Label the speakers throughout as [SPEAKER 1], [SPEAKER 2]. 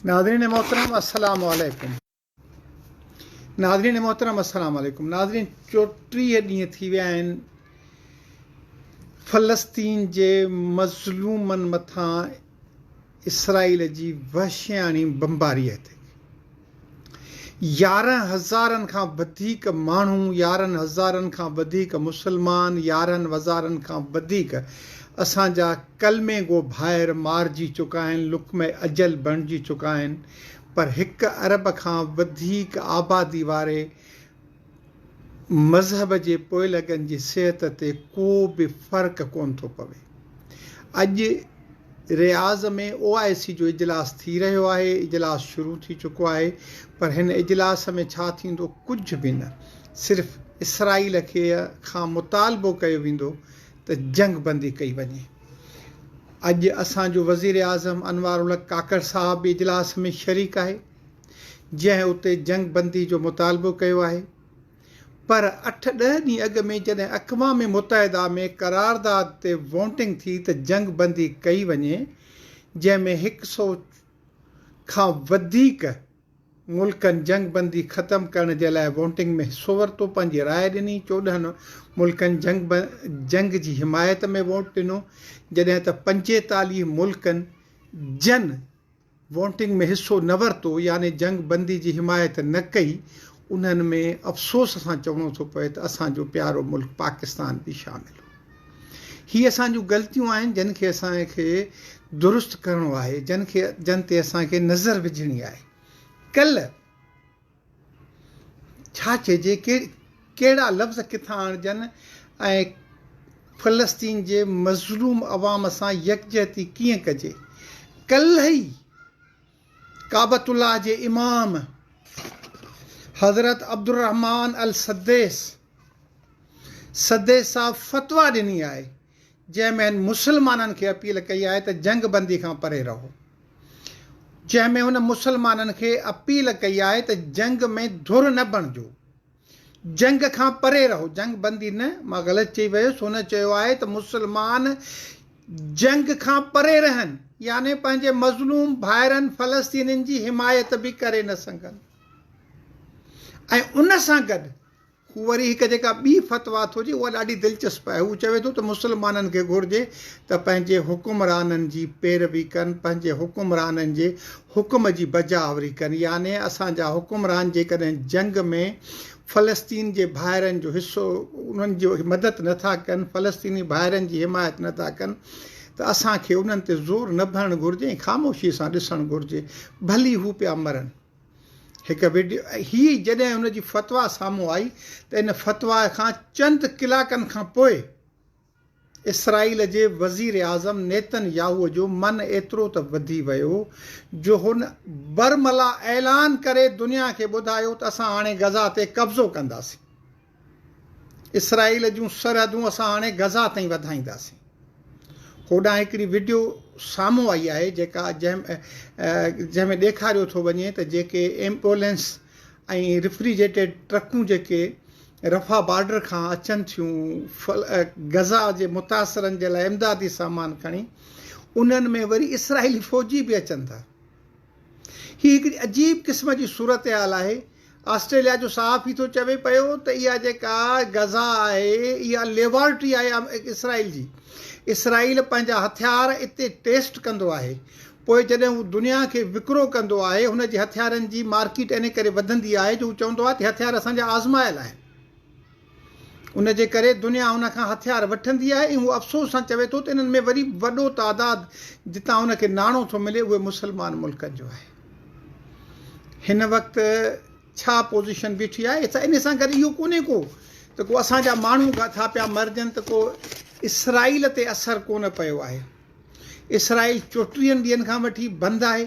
[SPEAKER 1] ناظرين محترم السلام عليڪم. ناظرين محترم السلام عليڪم ناظرين 34 ڏينهن ٿي ويا آهن فلسطين جي مظلومن مٿان اسرائيل جي وحشياڻي بمباري تي 11 هزارن کان وڌيڪ ماڻهو 11 هزارن کان وڌيڪ مسلمان 11 هزارن کان وڌيڪ اسان جا ڪلمي گو ڀائر مارجي چڪا آهن لقمه اجل بڻجي چڪا آهن پر هڪ ارب کان وڌيڪ آبادي واري مذهب جي پوئلڳن جي صحت تي ڪو به فرق ڪونه ٿو پوي. اڄ رياض ۾ او آء سي جو اجلاس ٿي رهيو آهي، اجلاس شروع ٿي چڪو آهي پر هن اجلاس ۾ ڇا ٿيندو ڪجهه به نه صرف اسرائيل کي کان مطالبو ڪيو ويندو ته جنگ بندي ڪئي وڃي. اڄ اسان جو وزيراعظم انوار الحق ڪاڪڙ صاحب به اجلاس ۾ شريڪ آهي، جنهن اتي جنگ بندي جو مطالبو ڪيو آهي. پر اٺ ڏهه ڏينهن اڳ ۾ جڏهن اقوام متحده ۾ قرارداد تي ووٽنگ ٿي ته جنگ بندي ڪئي وڃي، جنهن ۾ هڪ سئو کان وڌيڪ ملڪن جنگ بندي ختم ڪرڻ جي لاء ووٽنگ ۾ حصو ورتو، پنهنجي راء ڏني، 14 ملڪن جنگ جنگ جي حمايت ۾ ووٽ ڏنو، جڏهن ته 45 ملڪن جن ووٽنگ ۾ حصو نه ورتو يعني جنگ بندي جي حمايت نه ڪئي، انهن ۾ افسوس سان چوڻو ٿو پوي ته اسان جو پيارو ملڪ پاڪستان به شامل هو. هي اسان جون غلطيون آهن جن کي اسان کي درست ڪرڻو آهي جن کي جن تي اسان کي نظر وجهڻي آهي. ڪلهه ڇا چئجي ڪهڙا لفظ ڪٿان آڻجن ۽ فلسطين جي مظلوم عوام سان يڪجهتي ڪيئن ڪجي. ڪلهه ئي ڪعبة الله جي امام حضرت عبدالرحمان السديس سديس صاحب فتويٰ ڏني آهي جنهن ۾ هن مسلمانن کي اپيل ڪئي آهي ته جنگ بندي کان پري رهو جنهن ۾ هن مسلمانن کي اپيل ڪئي آهي ته جنگ ۾ ڌر نه بڻجو جنگ کان پري رهو، جنگ بندي نه، مان غلط چئي ويس، هن چيو آهي ته مسلمان جنگ کان پري رهن، يعني پنهنجي مظلوم ڀائرن فلسطينين جي حمايت به ڪري نه سگهن ۽ ان سان گڏ هو وري هڪ جيڪا ٻي فتويٰ ٿو ڏئي اها ڏاڍي دلچسپ آهي، هو چوي ٿو ته مسلمانن کي گهرجي ته پنهنجي حڪمرانن جي پيروي ڪن، پنهنجي حڪمرانن جي حڪم جي بجا آوري ڪن يعني اسان جا حڪمران جيڪڏهن جنگ ۾ فلسطين جي ڀائرن جو حصو انهن جي مدد نه ٿا ڪن فلسطيني ڀائرن جي حمايت نه ٿا ڪن ته اسان کي انهن تي زور نه ڀرڻ گهرجي ۽ خاموشي سان ڏسڻ گهرجي ڀلي هو پيا مرن. هڪ وڊيو هي جڏهن ان جي فتويٰ سامهون آئي ته ان فتويٰ کان چند ڪلاڪن کان پوء اسرائيل جي وزيراعظم نيتن ياهو جو من ايترو ته وڌي ويو جو هن برملا اعلان ڪري دنيا کي ٻڌايو ته اسان هاڻي غزه تي قبضو ڪنداسين. اسرائيل جون سرحدون اسان هاڻي غزه تائين وڌائينداسين. هوڏانهن هڪڙي وڊيو سامهون آئي آهي جيڪا جنهن ۾ ڏيکاريو ٿو وڃي ته جيڪي ايمبولينس ۽ ريفريجريٽيڊ ٽرڪون جيڪي رفح بارڊر کان اچن ٿيون غزه جي متاثرن جي لاء امدادي سامان کڻي انهن ۾ وري اسرائيلي فوجي به اچن ٿا. هي هڪڙي عجيب قسم جي صورتحال آهي. آسٽريليا جو صحافي ٿو چوي پيو ته اها جيڪا غزه آهي اها ليبارٽري آهي اسرائيل جي. اسرائيل پنهنجا هٿيار اتي ٽيسٽ ڪندو آهي پوء جڏهن هو دنيا کي وڪرو ڪندو آهي، هن جي هٿيارن جي مارڪيٽ ان ڪري وڌندي آهي جو هو چوندو آهي ته هٿيار اسان جا آزمايل آهن. ان جي ڪري دنيا هن کان هٿيار وٺندي آهي ۽ هو افسوس سان چوي ٿو ته انهن ۾ وري وڏو تعداد جتان هن کي ناڻو ٿو ملي اهي مسلمان ملڪن جو آهي. هن وقت ڇا پوزيشن بيٺي آهي ان سان گڏ اهو ڪونهي ڪو ته ڪو اسان جا ماڻهو ٿا پيا مرجن ته ڪو اسرائيل تي اثر ڪونه پيو آهي. اسرائيل چوٽيهن ڏينهن کان وٺي بند آهي.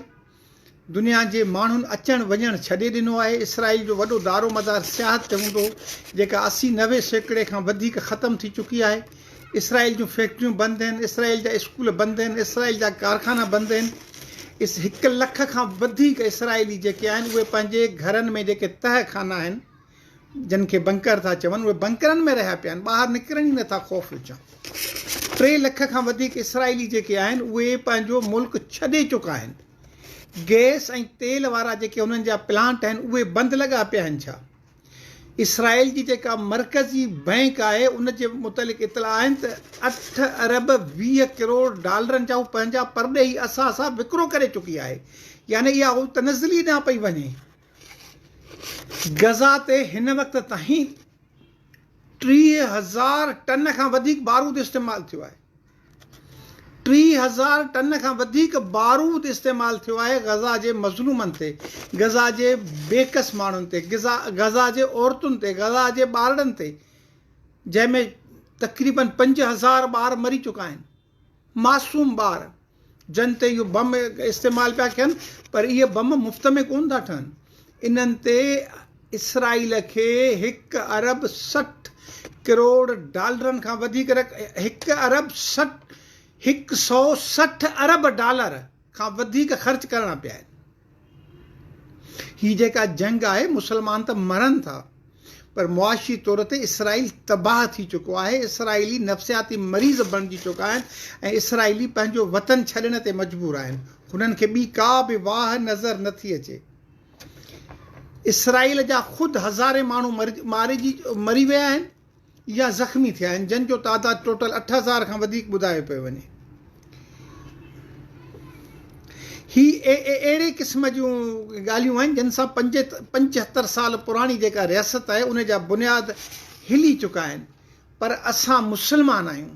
[SPEAKER 1] دنيا جي ماڻهن اچڻ وڃڻ ڇڏي ڏنو آهي. اسرائيل جو وڏو دارومدار سياحت تي هوندو هو، جيڪا 80 90 سيڪڙي کان وڌيڪ ختم ٿي چڪي آهي. اسرائيل جون فيڪٽريون بند آهن، اسرائيل جا اسڪول بند آهن، اسرائيل جا ڪارخانا بند آهن. هڪ لک کان وڌيڪ اسرائيلي جيڪي آهن اهي پنهنجي گهرن ۾ جيڪي تهه خانا آهن، جن کي بنڪر ٿا چون، اهي بنڪرن ۾ رهيا پيا آهن، ٻاهر نڪرن ئي نٿا خوف وچان. 3 لک کان وڌيڪ اسرائيلي جيڪي آهن اهي پنهنجو ملڪ ڇڏي چڪا آهن. گئس ۽ تيل وارا جيڪي انهن جا پلانٽ آهن اهي بند لڳا پيا آهن ڇا؟ اسرائيل جي جيڪا مرڪزي بئنڪ آهي ان جي متعلق اطلاع آهن ته اٺ ارب 20 ڪروڙ ڊالرن جا هو پنهنجا پرڏيهي اثاثا وڪرو ڪري چڪي آهي يعني اها هو تنزلي ڏانهن پئي وڃي. غزه تي هن وقت تائين 30,000 ٽن کان وڌيڪ بارود استعمال ٿيو آهي. 3000 ٽن کان وڌيڪ بارود استعمال ٿيو آهي غزه جي مظلومن تي، غزه جي بيڪس ماڻهن تي، غزه جي عورتن تي، غزه جي ٻارڙن تي، جنهن ۾ تقريبن 5000 ٻار مري چڪا آهن، معصوم ٻار جن تي اهو بم استعمال پيا ٿين پر اهي بم مفت ۾ ڪونه ٿا ٺهن، انهن تي اسرائيل کي هڪ ارب 60 ڪروڙ ڊالرن کان وڌيڪ هڪ ارب 60 هڪ سئو 60 ارب ڊالر کان وڌيڪ خرچ ڪرڻا پيا آهن. هي جيڪا جنگ آهي مسلمان ته مرن ٿا پر معاشي طور تي اسرائيل تباهه ٿي چڪو آهي، اسرائيلي نفسياتي مريض بڻجي چڪا آهن ۽ اسرائيلي پنهنجو وطن ڇڏڻ تي مجبور آهن، هنن کي ٻي ڪا به واهه نظر نٿي اچي. اسرائيل جا خود هزارين ماڻهو مارجي مري ويا آهن يا زخمي ٿيا آهن جن جو تعداد ٽوٽل 8000 کان وڌيڪ ٻڌايو پيو وڃي. هي اهڙي قسم جون ڳالهيون آهن جن سان 75 سال پراڻي جيڪا رياست آهي ان جا بنياد هلي چڪا آهن پر اسان مسلمان آهيون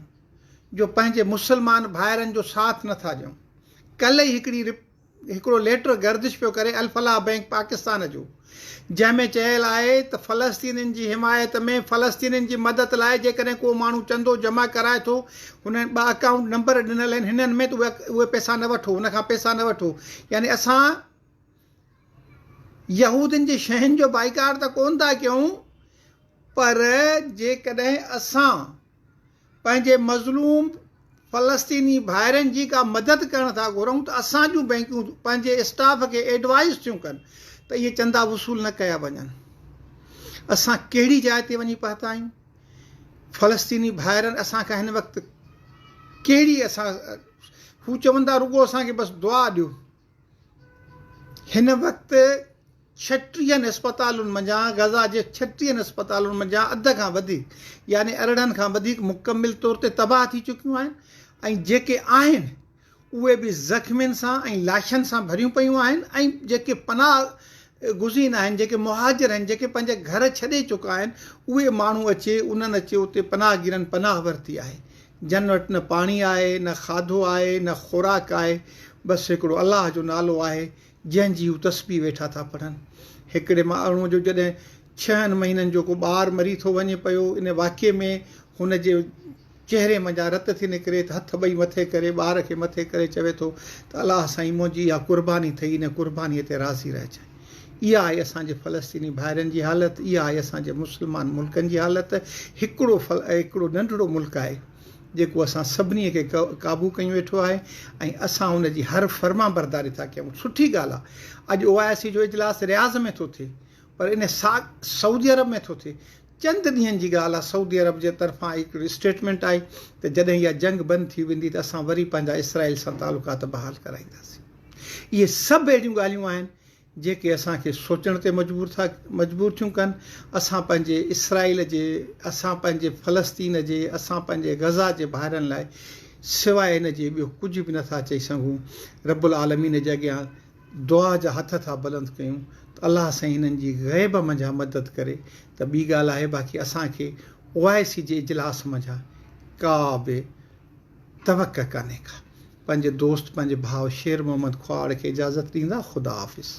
[SPEAKER 1] جو پنهنجي مسلمان ڀائرن جو ساٿ نٿا ڏيون. ڪلهه ئي هڪڙي هڪڙو ليٽر گردش پيو ڪري الفلاح بئنڪ پاڪستان جو جنهن ۾ چيل آهي ته فلسطينين جي حمايت ۾ فلسطينين جي مدد لاء جيڪڏهن ڪو ماڻهو چندو جمع ڪرائي ٿو هنن ٻه اڪائونٽ نمبر ڏنل آهن هنن ۾ ته اهي پئسا نه وٺو هن کان پئسا نه وٺو يعني اسان يهودين جي شين جو بائيڪاٽ ته ڪون ٿا ڪيون پر جيڪڏهن اسان پنهنجي مظلوم فلسطيني ڀائرن جي ڪا مدد ڪرڻ ٿا گهرون ته اسان جون بئنڪون پنهنجي اسٽاف کي ايڊوائيز ٿيون ڪن ته اهي چندا وصول نه ڪيا وڃن. اسان ڪهڙي جاء تي وڃي پهتا آهيون؟ فلسطيني ڀائرن اسان کان هن وقت ڪهڙي اسان هو چون ٿا رڳو اسان کي بس دعا ڏيو. هن وقت ڇٽيهن اسپتالن منجهان غزه جي ڇٽيهن اسپتالن منجهان اڌ کان وڌيڪ يعني 18 کان وڌيڪ مڪمل طور تي تباهه ٿي چڪيون آهن ۽ جيڪي آهن اهي به زخمين سان ۽ لاشن سان ڀريون پيون آهن ۽ جيڪي پناهه گزين آهن جيڪي مهاجر آهن جيڪي پنهنجا گهر ڇڏي چڪا آهن اهي ماڻهو اچي انهن اچي اتي پناهگيرن پناهه ورتي آهي جن وٽ نه پاڻي آهي نه کاڌو آهي نه خوراڪ آهي بس هڪڙو الله جو نالو آهي جنهن جي هو تسبيح ويٺا ٿا پڙهن. هڪڙي ماڻهوء جو جڏهن ڇهن مهينن جو ڪو ٻار مري ٿو وڃي پيو، ان واقعي ۾ هن جي چهري منجهان رت ٿي نڪري ته هٿ ٻئي مٿي ڪري ٻار کي مٿي ڪري چوي ٿو ته الله سائين منهنجي اها قرباني ٿئي ان قربانيء تي راضي رهجانء. اها آهي اسان جي فلسطيني ڀائرن جي حالت، اها آهي اسان جي مسلمان ملڪن جي حالت. هڪڙو هڪڙو ننڍڙو ملڪ آهي. جيڪو اسان سڀني کي قابو ڪيون ويٺو آهي ۽ اسان ان جي هر فرمانبرداري ٿا ڪيون. سٺي ڳالهه آهي اڄ او آء سي جو اجلاس رياض ۾ ٿو ٿئي پر ان سعودي عرب ۾ ٿو ٿئي. چند ڏينهن جي ڳالهه آهي سعودي عرب جي طرفان هڪ اسٽيٽمينٽ آئي ته جڏهن اها جنگ بند ٿي ويندي ته اسان وري پنهنجا اسرائيل سان تعلقات بحال ڪرائينداسين. اهي سڀ اهڙيون ڳالهيون آهن جيڪي اسان کي سوچڻ تي مجبور ٿا مجبور ٿيون ڪن، اسان پنهنجي اسرائيل جي، اسان پنهنجي فلسطين جي، اسان پنهنجي غزه جي ڀائرن لاء سواء ان جي ٻيو ڪجهه به نٿا چئي سگهون، رب العالمين جي اڳيان دعا جا هٿ ٿا بلند ڪيون ته الله سائين هنن جي غيب منجهان مدد ڪري ته ٻي ڳالهه آهي باقي اسان کي او آء سي جي اجلاس منجهان ڪا به توقع ڪانهي ڪا. پنهنجي دوست پنهنجي ڀاء شير محمد کهاڙ کي اجازت ڏيندا خدا حافظ.